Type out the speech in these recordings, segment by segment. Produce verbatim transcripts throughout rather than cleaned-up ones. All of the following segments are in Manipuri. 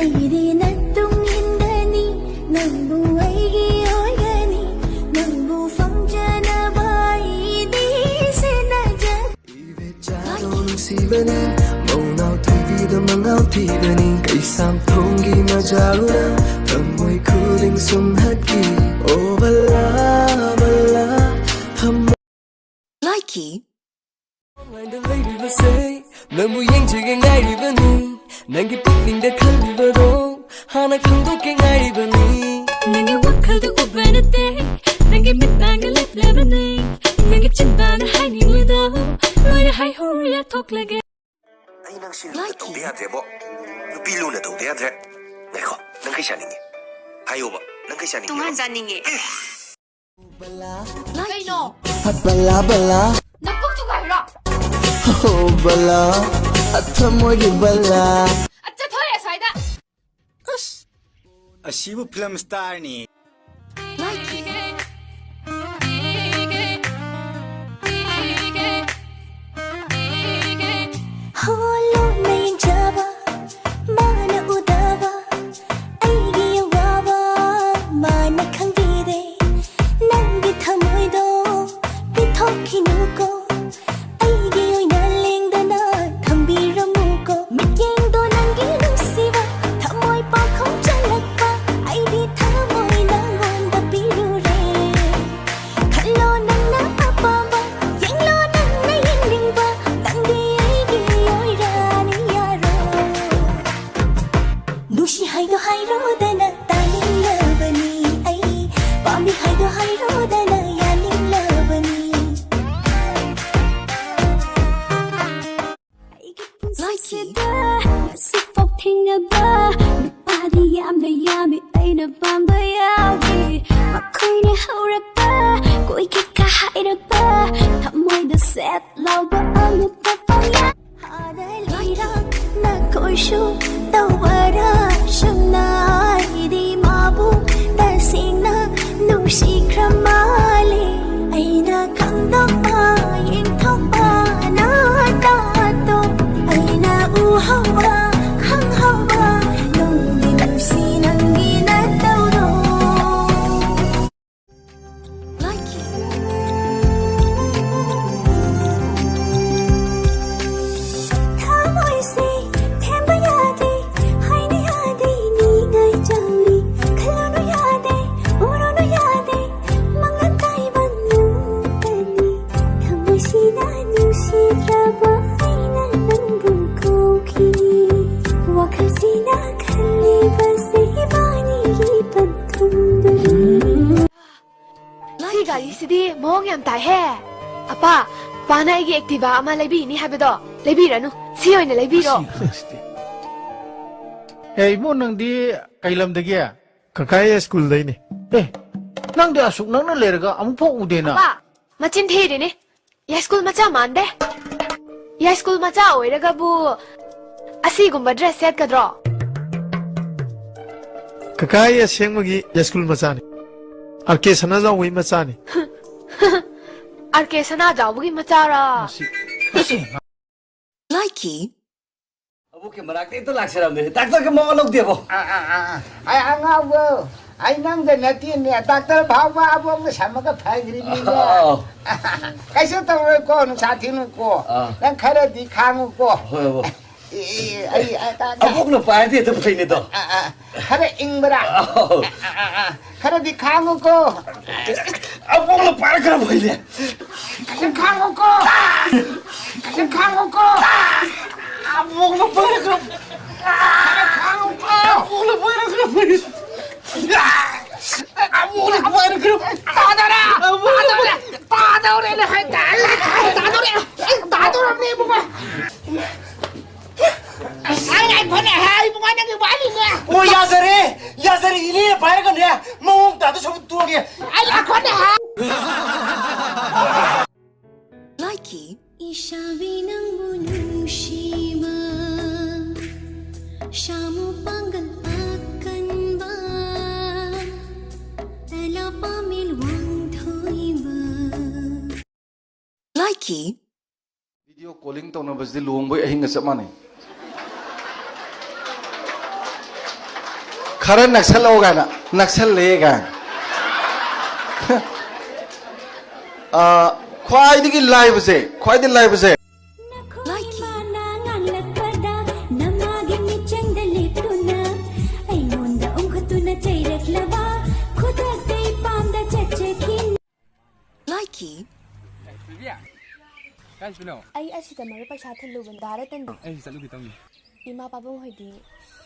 ꯑꯩꯗꯤ ꯅꯪ ꯇꯨꯡ ꯏꯟꯒꯅꯤ, ꯅꯪꯕꯨ ꯑꯩꯒꯤ ꯑꯣꯏꯒꯅꯤ, ꯅꯪꯕꯨ ꯐꯪꯖꯅꯕ ꯑꯩꯗꯤ ꯁꯦꯟꯅꯖ ꯏꯕꯦꯆꯥꯗꯣ ꯅꯨꯡꯁꯤꯕꯅꯤ, ꯃꯧꯅꯥꯎ ꯊꯣꯏꯕꯤꯗꯣ ꯃꯉꯥꯎ ꯊꯤꯕꯅꯤ, ꯀꯩꯁꯥꯝꯊꯣꯡꯒꯤ ꯃꯖꯥꯔꯨꯅ ꯊꯃꯣꯏ ꯈꯨꯗꯤꯡ ꯁꯨꯝꯍꯠꯈꯤ꯫ ꯑꯣ ꯕꯂꯥ, ꯕꯂꯥ, ꯊꯃꯣꯏ ꯂꯥꯏꯀꯤ꯫ ꯃꯥꯡꯗ ꯂꯩꯔꯤꯕꯁꯦ ꯅꯪꯕꯨ ꯌꯦꯡꯖꯒꯦ ꯉꯥꯏꯔꯤꯕꯅꯤ, ꯅꯪꯒꯤ ꯄꯨꯛꯅꯤꯡꯗ ꯈꯜꯂꯤꯕꯗꯣ ꯍꯥꯟꯅ ꯈꯪꯗꯣꯛꯀꯦ ꯉꯥꯏꯔꯤꯕꯅꯤ꯫ ꯅꯪꯒꯤ ꯋꯥꯈꯜꯗ ꯎꯕ ꯅꯠꯇꯦ, ꯅꯪꯒꯤ ꯃꯤꯠꯃꯥꯡꯗ ꯂꯦꯞꯂꯕꯅꯤ, ꯅꯪꯒꯤ ꯆꯤꯟꯕꯥꯟꯗ ꯍꯥꯏꯅꯤꯡꯂꯤꯗꯣ ꯂꯣꯏꯅ ꯍꯥꯏꯍꯧꯔꯣ ꯌꯥꯊꯣꯛꯂꯒꯦ꯫ ꯑꯩ ꯅꯪ ꯁꯤ ꯂꯨꯅ ꯇꯧꯗ ꯌꯥꯗ꯭ꯔꯦꯕꯣ꯫ ꯅꯨꯄꯤ ꯂꯨꯅ ꯇꯧꯗ ꯌꯥꯗ꯭ꯔꯦ꯫ ꯉꯥꯏꯈꯣ, ꯅꯪ ꯀꯩ ꯆꯥꯅꯤꯡꯉꯤ? ꯍꯥꯏꯌꯣꯕ, ꯅꯪ ꯀꯩ ꯆꯥꯅꯤꯡꯉꯤ? ꯇꯣꯉꯥꯟ ꯆꯥꯅꯤꯡꯉꯦ꯫ ꯀꯩꯅꯣ? ꯕꯂꯥ ꯕꯂꯥ꯫ ꯅꯀꯣꯛ ꯊꯨꯒꯥꯏꯔꯣ? ꯍꯣ ꯕꯂꯥ, ꯑꯊꯃꯣꯏꯒꯤ ꯕꯂꯥ꯫ ꯑꯠꯆꯥ, ꯊꯣꯛꯑꯦ ꯑꯁ꯭ꯋꯥꯏꯗ꯫ ꯑꯁ, ꯑꯁꯤꯕꯨ ꯐꯤꯂꯝ ꯁ꯭ꯇꯥꯔꯅꯤ꯫ ꯍꯣ ꯂꯣꯟꯅ ꯌꯦꯡꯖꯕ, ꯃꯥꯅ ꯎꯗꯕ ꯑꯩꯒꯤ ꯑꯋꯥꯕ ꯃꯥꯅ ꯈꯪꯕꯤꯗꯦ꯫ ꯅꯪꯒꯤ ꯊꯃꯣꯏꯗꯣ ꯄꯤꯊꯣꯛꯈꯤꯅꯨꯀꯣ, ꯑꯩꯒꯤ ꯑꯣꯏꯅ ꯂꯦꯡꯗꯅ ꯊꯝꯕꯤꯔꯝꯃꯨꯀꯣ꯫ ꯃꯤꯠꯌꯦꯡꯗꯣ ꯅꯪꯒꯤ ꯅꯨꯡꯁꯤꯕ ꯊꯃꯣꯏ ꯄꯥꯎꯈꯣꯡ ꯆꯜꯂꯛꯄ, ꯑꯩꯒꯤ ꯊꯃꯣꯏ ꯅꯪꯉꯣꯟꯗ ꯄꯤꯔꯨꯔꯦ꯫ ꯈꯜꯂꯣ ꯅꯪꯅ ꯑꯄꯥꯝꯕ, ꯌꯦꯡꯂꯣ ꯅꯪꯅ ꯌꯦꯡꯅꯤꯡꯕ, ꯅꯪꯗꯤ ꯑꯩꯒꯤ ꯑꯣꯏꯔꯅꯤ ꯌꯥꯔꯣ꯫ ꯅꯨꯡꯁꯤ ꯍꯥꯏꯗꯣ ꯍꯥꯏꯔꯣꯗꯅ ꯇꯥꯅꯤꯡꯂꯕꯅꯤ ꯑꯩ, ꯄꯥꯝꯃꯤ ꯍꯥꯏꯗꯣ ꯍꯥꯏꯔꯣꯗꯅ ꯌꯥꯅꯤꯡꯂꯕꯅꯤ꯫ ꯑꯩꯒꯤ ꯄꯨꯟꯁꯤꯁꯤꯗ ꯉꯁꯤꯐꯥꯎ ꯊꯦꯡꯅꯕ ꯅꯨꯄꯥꯗꯤ ꯌꯥꯝꯅ ꯌꯥꯝꯃꯤ ꯑꯩꯅ ꯄꯥꯝꯕ ꯌꯥꯎꯗꯦ꯫ ꯃꯈꯣꯏꯅ ꯍꯧꯔꯛꯄ, ꯀꯣꯏꯒꯦ ꯀꯥ ꯍꯥꯏꯔꯛꯄ, ꯊꯃꯣꯏꯗ ꯁꯦꯠ ꯂꯥꯎꯕ ꯑꯃꯠꯇ ꯐꯪꯂꯦ꯫ ꯍꯥꯟꯅ ꯂꯩꯔꯛ ꯅꯈꯣꯏꯁꯨ ꯇꯧꯕꯔ ꯁꯨꯝꯅ ꯑꯩꯗꯤ ꯃꯥꯕꯨ ꯇꯁꯦꯡꯅ ꯅꯨꯡꯁꯤꯈ꯭ꯔ ꯃꯥꯜꯂꯦ꯫ ꯑꯩꯅ ꯈꯪꯗꯣꯛꯄ ꯌꯦꯡꯊꯣꯛꯄ ꯅꯠꯇꯥꯗꯣ ꯑꯩꯅ ꯎꯍꯧꯕ ꯈꯪꯍꯧꯕ ꯅꯨꯡ ꯁꯤ ꯒꯥꯔꯤꯁꯤꯗꯤ ꯃꯑꯣꯡ ꯌꯥꯝ ꯇꯥꯏꯍꯦ꯫ ꯑꯄꯥ, ꯄꯥꯅ ꯑꯩꯒꯤ Activa ꯑꯃ ꯂꯩꯕꯤꯅꯤ ꯍꯥꯏꯕꯗꯣ ꯂꯩꯕꯤꯔꯅꯨ, ꯁꯤ ꯑꯣꯏꯅ ꯂꯩꯕꯤꯔꯣ꯫ ꯃꯁꯤ ꯑꯉꯥꯡꯁꯤꯗꯤ꯫ ꯑꯦ, ꯏꯕꯨꯡ, ꯅꯪꯗꯤ ꯀꯩ ꯂꯝꯗꯒꯤ? ꯀꯀꯥ, ꯑꯩ ꯁ꯭ꯀꯨꯜꯗꯩꯅꯦ꯫ ꯑꯦ, ꯅꯪꯗꯤ ꯑꯁꯨꯛ ꯅꯛꯅ ꯂꯩꯔꯒ ꯑꯃꯨꯛꯐꯥꯎ ꯎꯗꯦꯅ꯫ ꯑꯄꯥ, ꯃꯆꯤꯟ ꯊꯤꯔꯤꯅꯤ꯫ ꯌꯥꯏꯁ꯭ꯀꯨꯜ ꯃꯆꯥ ꯃꯥꯟꯗꯦ꯫ ꯌꯥꯏꯁ꯭ꯀꯨꯜ ꯃꯆꯥ ꯑꯣꯏꯔꯒꯕꯨ ꯑꯁꯤꯒꯨꯝꯕ dress ꯁꯦꯠꯀꯗ꯭ꯔꯣ? ꯀꯀꯥ, ꯑꯩ ꯑꯁꯦꯡꯕꯒꯤ ꯌꯥꯏꯁ꯭ꯀꯨꯜ ꯃꯆꯥꯅꯤ꯫ ꯑꯥꯔ ꯀꯦ ꯁꯅꯥꯖꯥꯎꯕꯒꯤ ꯃꯆꯥꯅꯤ꯫ ꯑꯥꯔ ꯀꯦ ꯁꯅꯥꯖꯥꯎꯕꯒꯤ ꯃꯆꯥꯔꯥ? ꯃꯁꯤ, ꯃꯁꯤ꯫ ꯂꯥꯏꯀꯤ꯫ ꯑꯕꯣꯛꯀꯤ ꯃꯅꯥꯛꯇ ꯍꯦꯛꯇ ꯂꯥꯛꯆꯔꯝꯅꯦ꯫ ꯗꯥꯛꯇꯔꯒ ꯃꯋꯥ ꯂꯧꯗꯦꯕꯣ꯫ ꯑꯥ, ꯑꯥ, ꯑꯥ, ꯑꯥ꯫ ꯑꯩ ꯑꯉꯥꯎꯕ, ꯑꯩ ꯅꯪꯗ ꯅꯠꯇꯦꯅꯦ, ꯗꯥꯛꯇꯔ ꯐꯥꯎꯕ ꯑꯕꯣꯛꯅ ꯁꯝꯃꯒ ꯐꯈ꯭ꯔꯤꯅꯤꯅꯦ꯫ ꯑꯥ꯫ ꯀꯩꯁꯨ ꯇꯧꯔꯣꯏꯀꯣ, ꯅꯨꯡꯁꯥ ꯊꯤꯅꯨꯀꯣ꯫ ꯑꯥ꯫ ꯅꯪ ꯈꯔꯗꯤ ꯈꯥꯡꯉꯨꯀꯣ꯫ ꯍꯣꯏ, ꯑꯕꯣꯛ꯫ ꯑꯦ, ꯑꯦ, ꯑꯩ, ꯑ, ꯀ-, ꯀ-, ꯑꯕꯣꯛꯅ ꯄꯥꯏꯔꯗꯤ ꯍꯦꯛꯇ ꯐꯩꯅꯦ, ꯇꯥꯎ꯫ ꯑ, ꯑ, ꯈꯔ ꯏꯪꯕ꯭ꯔꯥ? ꯑꯧ꯫ ꯑ, ꯑ, ꯑ, ꯑ, ꯈꯔꯗꯤ ꯈꯥꯡꯉꯨꯀꯣ꯫ ꯑꯕꯣꯛꯅ ꯄꯥꯏꯔ ꯈꯔ ꯐꯩꯅꯦ꯫ ꯈꯔ ꯈꯥꯡꯉꯨꯀꯣ꯫ ꯈꯔ ꯈꯥꯡꯉꯨꯀꯣ꯫ ꯑꯕꯣꯛꯅ ꯄꯥꯏꯔ ꯈꯔ, ꯈꯔ ꯈꯥꯡꯉꯨꯀꯣ꯫ ꯑꯕꯣꯛꯅ ꯄꯥꯏꯔ ꯈꯔ ꯐꯩ꯫ ꯑꯕꯣꯛꯅ ꯄꯥꯏꯔ ꯈꯔ ꯐꯩ꯫ ꯇꯥꯗꯔꯦ! ꯑꯕꯣꯛꯅ ꯇꯥꯗꯧꯔꯦ! ꯇꯥꯗꯧꯔꯦꯅꯦ ꯍꯥꯏ ꯇꯥꯔꯦ! ꯇꯥꯗꯧꯔꯦ! ꯇꯥꯗꯧꯔꯕꯅꯦ, ꯏꯕꯨꯡꯉꯣ! ꯑꯁ, ꯑꯩ ꯂꯥꯏ ꯐꯅꯦ ꯍꯥꯏ, ꯏꯕꯨꯡꯉꯣ, ꯅꯪꯒꯤ ꯋꯥꯔꯤꯅꯦ꯫ ꯑꯣ, ꯌꯥꯖꯔꯦ, ꯌꯥꯖꯔꯦ, ꯏꯅꯦ ꯄꯥꯏꯔꯒꯅꯦ, ꯃꯑꯣꯡ ꯇꯥꯗ ꯁꯔꯨꯛ ꯇꯣꯛꯑꯒꯦ꯫ ꯑꯩ ꯂꯥꯏ ꯐꯅꯦ ꯍꯥꯏ꯫ ꯂꯥꯏꯀꯤ꯫ ꯏꯁꯥꯕꯤ ꯅꯪꯕꯨ ꯅꯨꯡꯁꯤꯕ, ꯁꯥꯃꯨ ꯄꯥꯡꯒꯜ ꯑꯀꯟꯕ, ꯇꯂꯥ ꯄꯥꯃꯦꯜ ꯋꯥꯡꯊꯣꯏꯕ꯫ ꯂꯥꯏꯀꯤ꯫ Video calling ꯇꯧꯅꯕꯁꯤꯗꯤ ꯂꯨꯍꯣꯡꯕꯩ ꯑꯍꯤꯡꯒ ꯆꯞ ꯃꯥꯟꯅꯩ꯫ ꯈꯔ ꯅꯛꯁꯜꯂꯛꯑꯣ ꯀꯥꯏꯅ, ꯅꯛꯁꯜꯂꯦ ꯀꯥꯏꯅ꯫ ꯑ, ꯈ꯭ꯋꯥꯏꯗꯒꯤ ꯂꯥꯏꯕꯁꯦ, ꯈ꯭ꯋꯥꯏꯗꯒꯤ ꯂꯥꯏꯕꯁꯦ꯫ ꯅꯈꯣꯏ ꯂꯥꯏꯀꯤ꯫ ꯏꯃꯥꯅ ꯉꯥꯡꯂꯛꯄꯗ ꯅꯃꯥꯒꯤ ꯃꯤꯠꯆꯪꯗ ꯂꯦꯞꯇꯨꯅ ꯑꯩꯉꯣꯟꯗ ꯑꯣꯟꯈꯠꯇꯨꯅ ꯆꯩꯔꯛꯂꯕ ꯈꯨꯗꯛꯇ ꯑꯩ ꯄꯥꯝꯗ ꯆꯠꯆꯈꯤ꯫ ꯂꯥꯏꯀꯤ꯫ ꯀꯥꯏ ꯆꯠꯂꯤꯅꯣ? ꯑꯩ ꯑꯁꯤꯗ ꯃꯔꯨꯞ ꯄꯩꯁꯥ ꯊꯤꯜꯂꯨꯕꯅꯤ꯫ ꯗꯥ ꯔꯇꯟꯗꯤ? ꯑꯩꯁꯨ ꯆꯠꯂꯨꯒꯦ ꯇꯧꯅꯤ꯫ ꯏꯃꯥ ꯄꯥꯕꯨꯡ ꯍꯣꯏꯗꯤ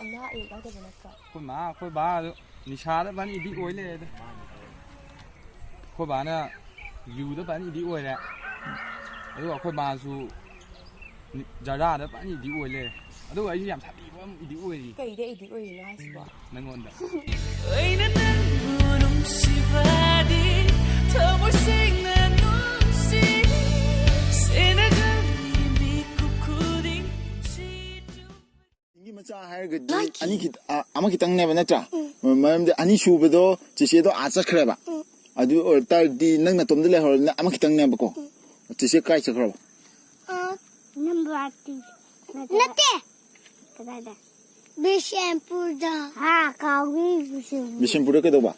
ꯑꯅꯥ ꯑꯌꯦꯛ ꯌꯥꯎꯗꯕ ꯅꯠꯇ꯭ꯔꯣ? ꯑꯩꯈꯣꯏ ꯃꯥ ꯑꯩꯈꯣꯏ ꯕꯥ ꯑꯗꯨ ꯅꯤꯁꯥꯗ ꯐꯅ ꯏꯗꯤꯛ ꯑꯣꯏ ꯂꯩꯔꯦꯗ꯫ ꯑꯩꯈꯣꯏ ꯕꯥꯅ ꯌꯨꯗ ꯐꯅ ꯏꯗꯤꯛ ꯑꯣꯏꯔꯦ꯫ ꯑꯗꯨꯒ ꯑꯩꯈꯣꯏ ꯃꯥꯁꯨ ꯖꯔꯗꯥꯗ ꯐꯅ ꯏꯗꯤꯛ ꯑꯣꯏ ꯂꯩꯔꯦ꯫ ꯑꯗꯨꯒ ꯑꯩꯁꯨ ꯌꯥꯝ ꯁꯥꯊꯤꯕ ꯑꯃ ꯏꯗꯤꯛ ꯑꯣꯏꯔꯤ꯫ ꯀꯩꯗ ꯏꯗꯤꯛ ꯑꯣꯏꯔꯤꯅꯣ ꯍꯥꯏꯁꯤꯕꯣ? ꯅꯪꯉꯣꯟꯗ꯫ ꯑꯩꯅ ꯅꯪꯕꯨ ꯅꯨꯡꯁꯤꯕꯗꯤ ꯊꯃꯣꯏ ꯁꯦꯡꯅ ꯅꯨꯡꯁꯤ꯫ ꯁꯦꯟꯅꯒꯅꯤ ꯃꯤꯀꯨꯞ ꯈꯨꯗꯤꯡ ꯆꯦꯠꯅ꯫ ꯅꯪꯒꯤ ꯃꯆꯥ ꯍꯥꯏꯔꯒꯗꯤ ꯂꯥꯏꯀꯤ꯫ ꯑꯅꯤ ꯈꯤꯇ-, ꯑ, ꯑꯃ ꯈꯤꯇꯪꯅꯦꯕ ꯅꯠꯇ꯭ꯔꯥ? ꯎꯝ꯫ ꯃꯔꯝꯗꯤ ꯑꯅꯤꯁꯨꯕꯗꯣ ꯆꯦꯆꯦꯗꯣ ꯑꯥ ꯆꯠꯈ꯭ꯔꯦꯕ꯫ ꯎꯝ꯫ ꯑꯗꯨ ꯑꯣꯏꯇꯥꯔꯗꯤ ꯅꯪ ꯅꯇꯣꯝꯗ ꯂꯩꯍꯧꯔꯕꯅꯤꯅ ꯑꯃ ꯈꯤꯇꯪꯅꯦꯕꯀꯣ꯫ ꯎꯝ꯫ ꯆꯦꯆꯦ ꯀꯥꯏ ꯆꯠꯈ꯭ꯔꯕ? ꯑ, ꯅꯝꯕꯔ ꯇꯨ꯫ ꯅꯠꯇꯦ꯫ ꯀꯗꯥꯏꯗ? ꯕꯤꯁꯦꯝꯄꯨꯔꯗ꯫ ꯍꯥ, ꯀꯥꯎꯏ ꯕꯤꯁꯦꯝꯄꯨꯔ꯫ ꯕꯤꯁꯦꯝꯄꯨꯔꯗ ꯀꯩꯗꯧꯕ?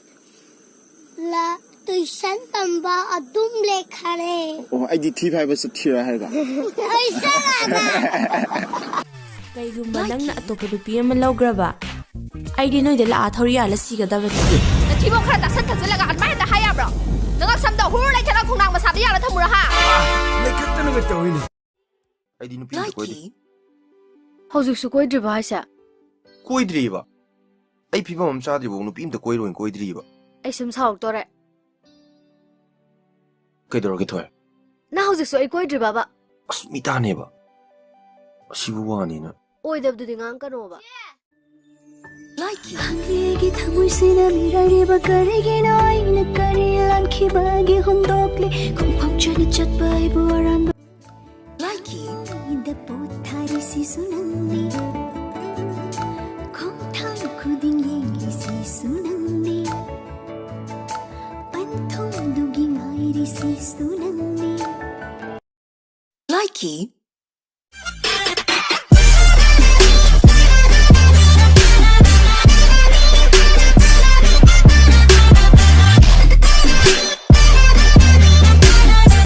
ꯂ-, ꯇꯨꯏꯁꯟ ꯇꯝꯕ ꯑꯗꯨꯝ ꯂꯦꯛꯈꯔꯦ꯫ ꯑꯣ, ꯑꯩꯗꯤ ꯊꯤ ꯐꯥꯏꯕ ꯆꯠꯈꯤꯔ ꯍꯥꯏꯔꯒ꯫ ꯑꯩ ꯆꯠꯂꯒ꯫ ꯀꯩꯒꯨꯝꯕ ꯅꯪꯅ ꯑꯇꯣꯞꯄ ꯅꯨꯄꯤ ꯑꯃ ꯂꯧꯈ꯭ꯔꯕ, ꯑꯩꯗꯤ ꯅꯣꯏꯗ ꯂꯥꯛꯑ ꯊꯧꯔꯤ ꯌꯥꯜꯂ ꯁꯤꯒꯗꯕꯅꯤ꯫ ꯅꯊꯤꯕꯣꯡ ꯈꯔ ꯆꯥꯁꯟ ꯊꯛꯆꯜꯂꯒ ꯑꯗꯨꯃꯥꯏꯅ ꯍꯦꯛꯇ ꯍꯥꯏ ꯌꯥꯕ꯭ꯔꯣ? ꯅꯉꯛ ꯁꯝꯗꯣ ꯍꯨꯔꯨ ꯂꯩꯊꯔꯒ ꯈꯣꯡꯅꯥꯡ ꯃꯁꯥꯗ ꯌꯥꯜꯂ ꯊꯝꯃꯨꯔꯣ ꯍꯥ? ꯂꯩꯈꯠꯇꯅꯒ ꯇꯧꯏꯅꯦ꯫ ꯑꯩꯗꯤ ꯅꯨꯄꯤ ꯑꯝꯇ ꯀꯣꯏꯗꯦ꯫ ꯂꯥꯏꯀꯤ꯫ ꯍꯧꯖꯤꯛꯁꯨ ꯀꯣꯏꯗ꯭ꯔꯤꯕꯣ ꯍꯥꯏꯁꯦ? ꯀꯣꯏꯗ꯭ꯔꯤꯕ꯫ ꯑꯩ ꯐꯤꯕꯝ ꯑꯃ ꯆꯥꯗ꯭ꯔꯤꯕꯧ ꯅꯨꯄꯤ ꯑꯝꯇ ꯀꯣꯏꯔꯣꯏꯅ ꯀꯣꯏꯗ꯭ꯔꯤꯕ꯫ ꯑꯩ ꯁꯨꯝ ꯁꯥꯎꯔꯛꯇꯣꯔꯦ꯫ ꯀꯩꯗꯧꯔꯒꯦ ꯊꯣꯏ? ꯅꯪ ꯍꯧꯖꯤꯛꯁꯨ ꯑꯩ ꯀꯣꯏꯗ꯭ꯔꯤꯕꯕ? ꯑꯁ, ꯃꯤꯇꯥꯅꯦꯕ꯫ ꯑꯁꯤꯕꯨ ꯋꯥꯅꯦꯅ꯫ ꯑꯣꯏꯗꯕꯗꯨꯗꯤ ꯉꯥꯡꯀꯅꯣꯕ꯫ ꯂꯥꯏꯀꯤ꯫ ꯈꯪꯂꯦꯒꯤ ꯊꯃꯣꯏꯁꯤꯅ ꯃꯤꯔꯥꯏꯔꯤꯕ ꯀꯔꯤꯒꯤꯅꯣ? ꯑꯩꯅ ꯀꯔꯤ ꯂꯥꯟꯈꯤꯕꯒꯤ ꯍꯨꯟꯗꯣꯛꯂꯤ? ꯈꯣꯡꯐꯝ ꯆꯠꯅ ꯆꯠꯄ ꯑꯩꯕꯨ ꯑꯔꯥꯟꯕ ꯂꯥꯏꯀꯤ꯫ ꯃꯤꯗ ꯄꯣꯠ ꯊꯥꯔꯤꯁꯤꯁꯨ ꯅꯪꯅꯤ꯫ ꯈꯣꯡꯊꯥꯡ ꯈꯨꯗꯤꯡ ꯌꯦꯡꯂꯤꯁꯤꯁꯨ ꯅꯪꯅꯤ꯫ ꯄꯟꯊꯨꯡꯗꯨꯒꯤ ꯉꯥꯏꯔꯤꯁꯤꯁꯨ ꯅꯪꯅꯤ꯫ ꯂꯥꯏꯀꯤ꯫